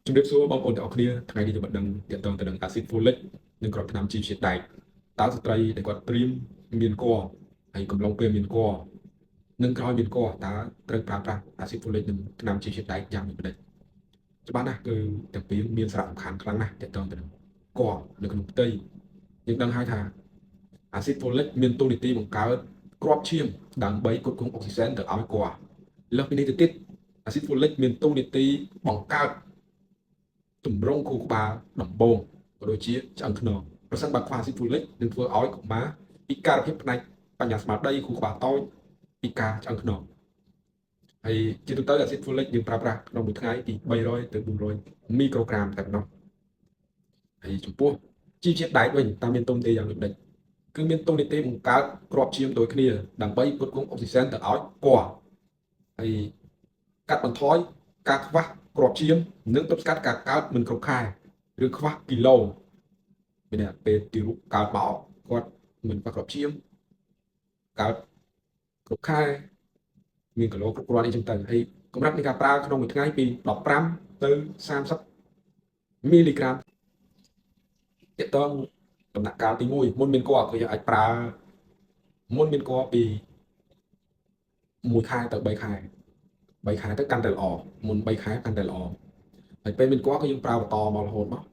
ជំរាបសួរបងប្អូនទាំងអស់គ្នាថ្ងៃនេះយើងមកដឹងទាក់ទងទៅនឹងអាស៊ីតហ្វូលិកនិងគ្រាប់ថ្នាំជីវជាតិដែកតើស្ត្រីដែលគាត់ត្រៀមមានគភ៌ហើយកំឡុងពេលមានគភ៌និងក្រោយមានគភ៌តើត្រូវប្រើប្រាស់អាស៊ីតហ្វូលិកនិងថ្នាំជីវជាតិដែកយ៉ាងដូចម្តេចច្បាស់ណាស់គឺទាំងពីរមានសារៈសំខាន់ខ្លាំងណាស់ទាក់ទងទៅនឹងគភ៌នៅក្នុងផ្ទៃយើងដឹងហើយថាអាស៊ីតហ្វូលិកមានតួនាទីបង្កើតគ្រាប់ឈាមដើម្បីផ្គត់ផ្គង់អុកស៊ីសែនទៅឲ្យគភ៌លើសពីនេះទៅទៀតអាស៊ីតហ្វូលិកមានតួនាទីបង្កើត ទម្រង់ខួរក្បាលដំបូងក៏ដូចជាឆ្អឹងខ្នងប្រសិនបើខ្វះអាស៊ីតហ្វូលិកនឹងធ្វើឲ្យកុមារពិការភាពផ្នែកបញ្ញាស្មារតីខួរក្បាលតូចពិការឆ្អឹងខ្នងហើយជាទូទៅអាស៊ីតហ្វូលិកយើងប្រើប្រាស់ក្នុងមួយថ្ងៃពី300ទៅ400មីក្រូក្រាមតែប៉ុណ្ណោះហើយចំពោះជីវជាតិដែកវិញតើមានតួនាទីយ៉ាងដូចម្តេចគឺមានតួនាទីបង្កើតគ្រាប់ឈាមដូចគ្នាដើម្បីផ្គត់ផ្គង់អុកស៊ីសែនទៅឲ្យគភ៌ហើយកាត់បន្ថយការខ្វះគ្រាប់ឈាមនិងទប់ស្កាត់ការកើតមិនគ្រប់ខែឬខ្វះគីឡូមានន័យថាពេលទារកកើតបោកគាត់មិនខ្វះគ្រាប់ឈាមកើតគ្រប់ខែមានគីឡូគ្រប់គ្រាន់អីចឹងទៅហើយកម្រិតនៃការប្រើក្នុងមួយថ្ងៃពី15ទៅ30មីលីក្រាមទាក់ទងដំណាក់កាលទី1មុនមានគភ៌គឺយើងអាចប្រើមុនមានគភ៌ពី1ខែទៅ3ខែ3ខែទៅកាន់តែល្អមុន3ខែកាន់តែល្អហើយពេលមានគភ៌គឺយើងប្រើបន្តមករហូតមក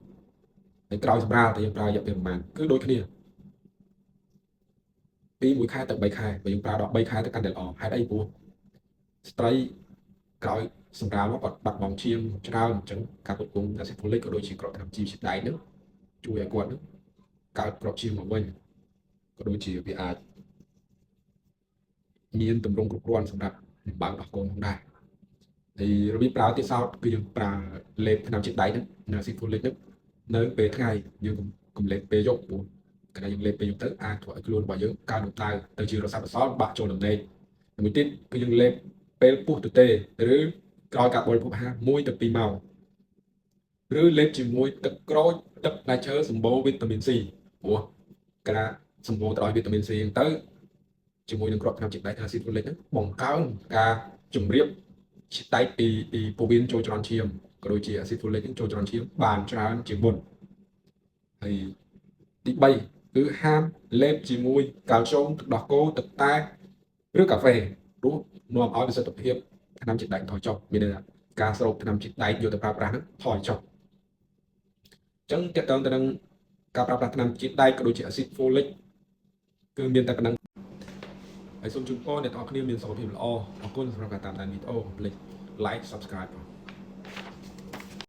ហើយក្រោយសម្រាលតែយើងប្រើរយៈពេលប្រហែលគឺដូចគ្នាពី1ខែទៅ3ខែបើយើងប្រើដល់3ខែទៅកាន់តែល្អហេតុអីព្រោះស្ត្រីក្រោយសម្រាលមកគាត់បាត់បង់ឈាមច្រើនអញ្ចឹងការផ្គត់ផ្គង់អាស៊ីតហ្វូលិកក៏ដូចជាគ្រាប់ថ្នាំជីវជាតិដែកហ្នឹងជួយឲ្យគាត់ហ្នឹងកើតគ្រាប់ឈាមមកវិញក៏ដូចជាវាអាចមានទម្រង់គ្រប់គ្រាន់សម្រាប់ដំបៅដោះកូនផងដែរហើយរបៀបប្រើទៀតសោតគឺយើងប្រើលេបថ្នាំជាតិដែកហ្នឹងនៅអាស៊ីតហ្វូលិកហ្នឹងនៅពេលថ្ងៃយើងកុំលេបពេលយប់ព្រោះកាលណាយើងលេបពេលយប់ទៅអាចធ្វើឲ្យខ្លួនរបស់យើងកើនកម្ដៅទៅជារស័ព្ទប្រសល់បាក់ចូលដំណេកមួយទៀតគឺយើងលេបពេលពោះទទេឬក្រោយការបរិភោគអាហារ1ទៅ2ម៉ោងឬលេបជាមួយទឹកក្រូចទឹកផ្លែឈើសម្បូរវីតាមីន C ព្រោះកាលណាសម្បូរទៅដោយវីតាមីន C ហ្នឹងទៅជាមួយនឹងគ្រាប់ថ្នាំជាតិដែកអាស៊ីតហ្វូលិកហ្នឹងបង្កើនការជម្រាបជាតិដែកពីពោះវៀនចូលចរន្តឈាមក៏ដូចជាអាស៊ីតហ្វូលិកហ្នឹងចូលចរន្តឈាមបានច្រើនជាងមុនហើយទី3គឺហាមលេបជាមួយកាល់ស្យូមទឹកដោះគោទឹកតែឬកាហ្វេព្រោះនាំឲ្យប្រសិទ្ធភាពថ្នាំជាតិដែកថយចុះមានន័យថាការស្រូបថ្នាំជាតិដែកយកទៅប្រើប្រាស់ហ្នឹងថយចុះអញ្ចឹងទាក់ទងទៅនឹងការប្រើប្រាស់ថ្នាំជាតិដែកក៏ដូចជាអាស៊ីតហ្វូលិកគឺមានតែប៉ុណ្ណឹងហើយសូមជូនពរអ្នកទាំងអស់គ្នាមានសុខភាពល្អអរគុណសម្រាប់ការតាមដានវីដេអូកុំភ្លេច like subscribe ផង។